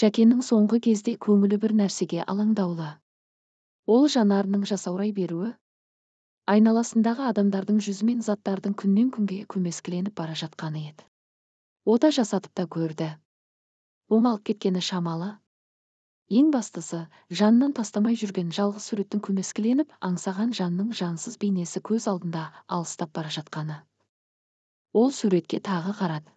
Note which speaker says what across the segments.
Speaker 1: Шәкеннің соңғы кезде көңілі бір нәрсеге алаңдаулы. Ол жанарының жасаурай беруі, айналасындағы адамдардың жүзі мен заттардың күннен күнге көмескіленіп бара жатқаны еді. Ота жасатып та көрді. Оңалып кеткені шамалы. Ең бастысы, жанынан тастамай жүрген жалғыз суреттің көмескіленіп, аңсаған жанның жансыз бейнесі көз алдында алыстап бара жатқаны. Ол суретке тағы қарады.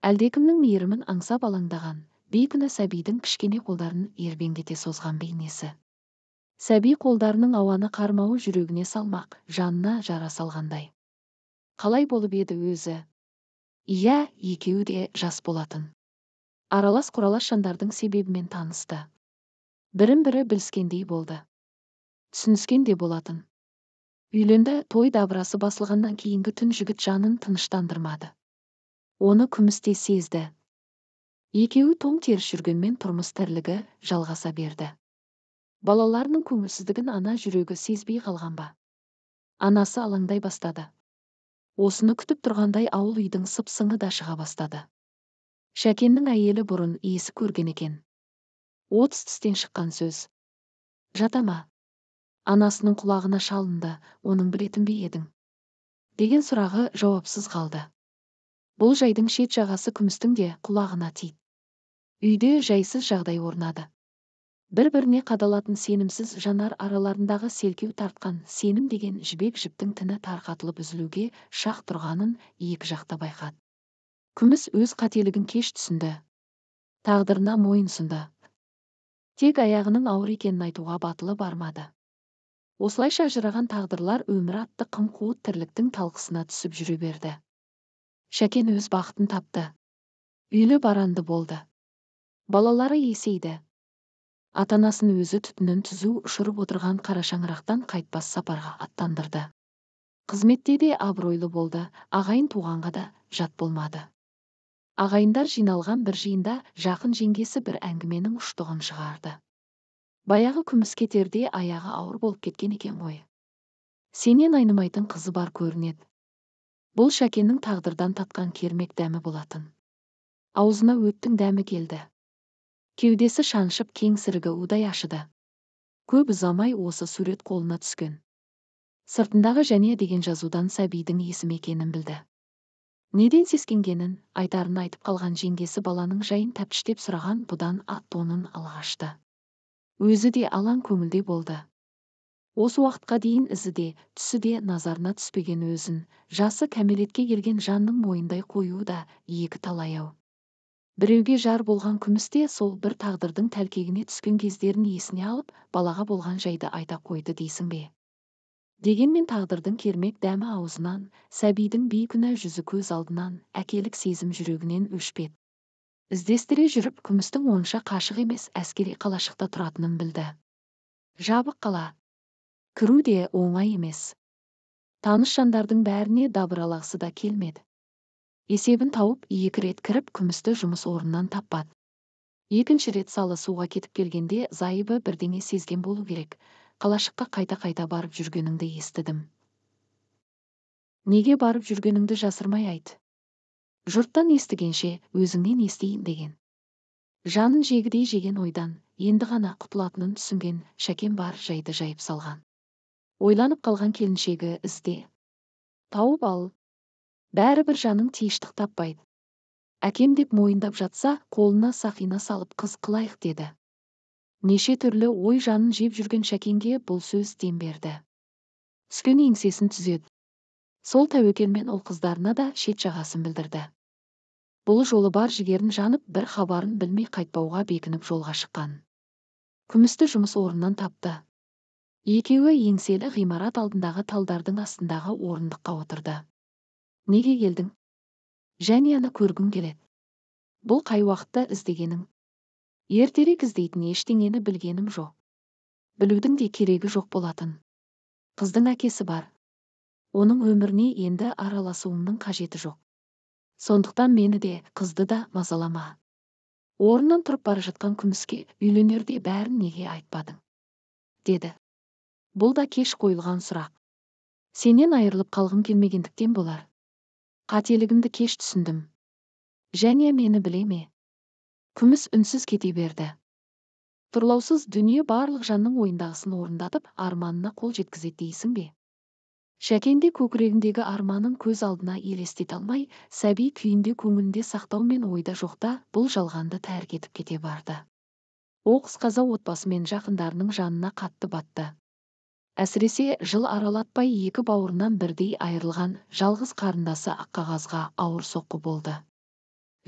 Speaker 1: Әлдекімнің мейірімін аңсап алаңдаған, бейкүнә сәбидің кішкене қолдарын ербеңдете созған бейнесі. Сәби қолдарының ауаны қармауы жүрегіне салмақ, жанына жара салғандай. Қалай болып еді өзі? Иә, екеуі де жас болатын. Аралас-құралас жандардың себебімен танысты. Бірін-бірі біліскендей болды. Түсініскен де болатын. Үйленді, той дабырасы басылғаннан кейінгі түн жігіт жанын тыныштандырмады. Оны Күміс те сезді. Екеуі тоң теріс жүргенмен тұрмыс тірлігі жалғаса берді. Балаларының көңілсіздігін ана жүрегі сезбей қалған ба? Анасы алаңдай бастады. Осыны күтіп тұрғандай ауыл үйдің сып-сыңы да шыға бастады. Шәкеннің әйелі бұрын иесі көрген екен. 30 тістен шыққан сөз. Жата ма? Анасының құлағына шалынды, оның білетін бе едің? Деген сұрағы жауапсыз қалды. Бұл жайдың шет жағасы Күмістің де құлағына тиді. Үйде жайсыз жағдай орнады. Бір-біріне қадалатын сенімсіз жанар араларындағы селкеу тартқан сенім деген жібек жіптің тіні тарқатылып үзілуге шақ тұрғанын екі жақта байқады. Күміс өз қателігін кеш түсінді. Тағдырына мойын сұнды. Тек аяғының ауыр екенін айтуға батылы бармады. Осылайша ажыраған тағдырлар өмір атты қым-қуыт тірліктің талқысына түсіп жүре берді. Шәкен өз бақытын тапты. Үйлі баранды болды. Балалары есейді. Ата-анасын өзі түтінін түзу ұшырып отырған қара шаңырақтан қайтпас сапарға аттандырды. Қызметте де абыройлы болды, ағайын туғанға да жат болмады. Ағайындар жиналған бір жиында жақын жеңгесі бір әңгіменің ұштығын шығарды. Баяғы Күміс кетерде аяғы ауыр болып кеткен екен ғой. Сенен айнымайтын қызы бар көрінеді. Бұл Шәкеннің тағдырдан татқан кермек дәмі болатын. Аузына өттің дәмі келді. Кеудесі шаншып кеңсірігі удай ашыды. Көп ұзамай осы сурет қолына түскен. Сыртындағы Және деген жазудан сәбидің есімі екенін білді. Неден сескенгенін, айтарын айтып қалған жеңгесі баланың жайын тәптіштеп сұраған бұдан ат тонын алғашты. Өзі де алаң көңілде болды. Осы уақытқа дейін ізі де, түсі де назарына түспеген өзін, жасы кәмелетке келген жанның мойындай қоюы да екі талай-ау. Біреуге жар болған Күміс те сол бір тағдырдың тәлкегіне түскен кездерін есіне алып, балаға болған жайды айта қойды дейсің бе? Дегенмен тағдырдың кермек дәмі аузынан, сәбидің бейкүнә жүзі көз алдынан, әкелік сезім жүрегінен өшпеді. Іздестіре жүріп, Күмістің онша қашық емес әскери қалашықта тұратынын білді. Жабық қала. Кіру де оңай емес. Таныс жандардың бәріне дабыралағысы да келмеді. Есебін тауып, екі рет кіріп, Күмісті жұмыс орнынан таппады. Екінші рет салы суға кетіп келгенде зайыбы бірдеңе сезген болу керек. Қалашыққа қайта-қайта барып жүргеніңді естідім. Неге барып жүргеніңді жасырмай айт. Жұрттан естігенше, өзіңнен естейін деген. Жанын жегідей жеген ойдан, енді ғана құтылатынын түсінген Шәкен бар жайды жайып салған. Ойланып қалған келіншегі ізде. Тауып ал. Бәрібір жаның тиыштық таппайды. Әкем деп мойындап жатса, қолына сақина салып қыз қылайық деді. Неше түрлі ой жанын жеп жүрген Шәкенге бұл сөз дем берді. Түскен еңсесін түзеді. Сол тәуекелмен ұл қыздарына да шет жағасын білдірді. Бұл жолы бар жігерін жанып, бір хабарын білмей қайтпауға бекініп жолға шыққан. Күмісті жұмыс орнынан тапты. Екеуі еңселі ғимарат алдындағы талдардың астындағы орындыққа отырды. Неге келдің? Жәнияны көргім келеді. Бұл қай уақытта іздегенің? Ертерек іздейтін ештеңені білгенім жоқ. Білудің де керегі жоқ болатын. Қыздың әкесі бар. Оның өміріне енді араласуымның қажеті жоқ. Сондықтан мені де, қызды да мазалама. Орнынан тұрып бара жатқан Күміске үйленерде бәрін неге айтпадың? Деді. Бұл да кеш қойылған сұрақ. Сенен айырылып қалғым келмегендіктен болар. Қателігімді кеш түсіндім. Және мені біле ме? Күміс үнсіз кете берді. Тұрлаусыз дүние барлық жанның ойындағысын орындатып, арманына қол жеткізеді дейсің бе? Шәкен де көкірегіндегі арманын көз алдына елестете алмай, сәби күйінде көңілінде сақтаумен ойда жоқта бұл жалғанды тәрк етіп кете барды. Оқыс қаза отбасы мен жақындарының жанына қатты батты. Әсіресе жыл аралатпай екі бауырынан бірдей айырылған жалғыз қарындасы Аққағазға ауыр соққы болды.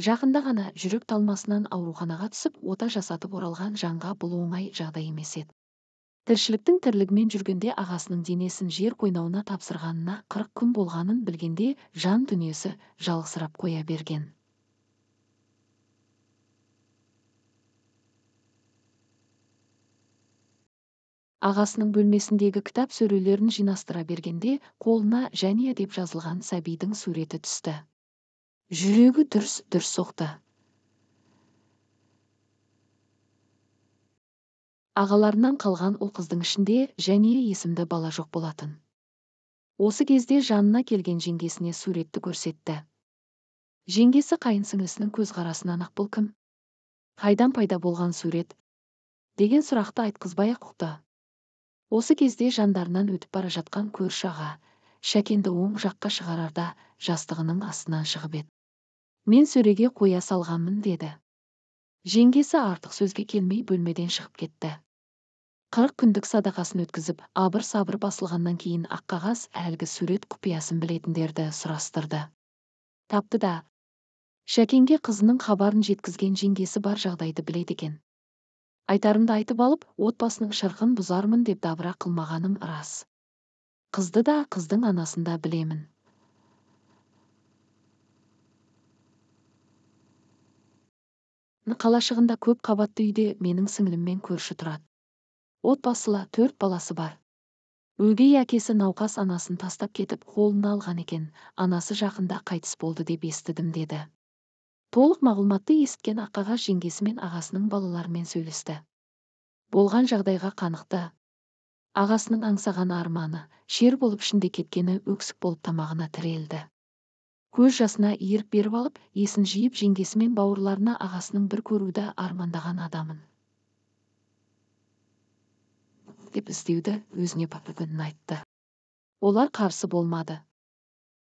Speaker 1: Жақында ғана жүрек талмасынан ауруханаға түсіп, ота жасатып оралған жанға бұл оңай жағдай емес еді. Тіршіліктің тірлігімен жүргенде ағасының денесін жер қойнауына тапсырғанына 40 күн болғанын білгенде жан дүниесі жалғызсырап қоя берген. Ағасының бөлмесіндегі кітап сөрелерін жинастыра бергенде қолына Жәния деп жазылған сәбидің суреті түсті. Жүрегі дүрс-дүрс соқты. Ағаларынан қалған ұл қыздың ішінде Жәния есімді бала жоқ болатын. Осы кезде жанына келген жеңгесіне суретті көрсетті. Жеңгесі қайын сіңлісінің көзқарасынан ақ бұл кім? Қайдан пайда болған сурет? Деген сұрақты айтқызбай-ақ ұқты. Осы кезде жандарынан өтіп бара жатқан көрші аға Шәкенді оң жаққа шығарарда жастығының астынан шығып еді. Мен сөреге қоя салғанмын деді. Жеңгесі артық сөзге келмей бөлмеден шығып кетті. 40 күндік садақасын өткізіп, абыр-сабыр басылғаннан кейін Аққағаз әлгі сурет құпиясын білетіндерді сұрастырды. Тапты да, Шәкенге қызының хабарын жеткізген жеңгесі бар жағдайды біледі екен. Айтарымды айтып алып, отбасының шырқын бұзармын деп дабыра қылмағаным рас. Қызды да, қыздың анасын да білемін. Қалашығында көп қабатты үйде менің сіңліммен көрші тұрады. Отбасылы 4 баласы бар. Өгей әкесі науқас анасын тастап кетіп, қолына алған екен, анасы жақында қайтыс болды деп естідім деді. Толық мағлұматты есіткен Аққағаз жеңгесі мен ағасының балаларымен сөйлесті. Болған жағдайға қанықты. Ағасының аңсаған арманы, шер болып ішінде кеткені өксік болып тамағына тірелді. Көз жасына ерік беріп алып, есін жиып жеңгесі мен бауырларына ағасының бір көруді армандаған адамын деп іздеуді өзіне папа күнін айтты. Олар қарсы болмады.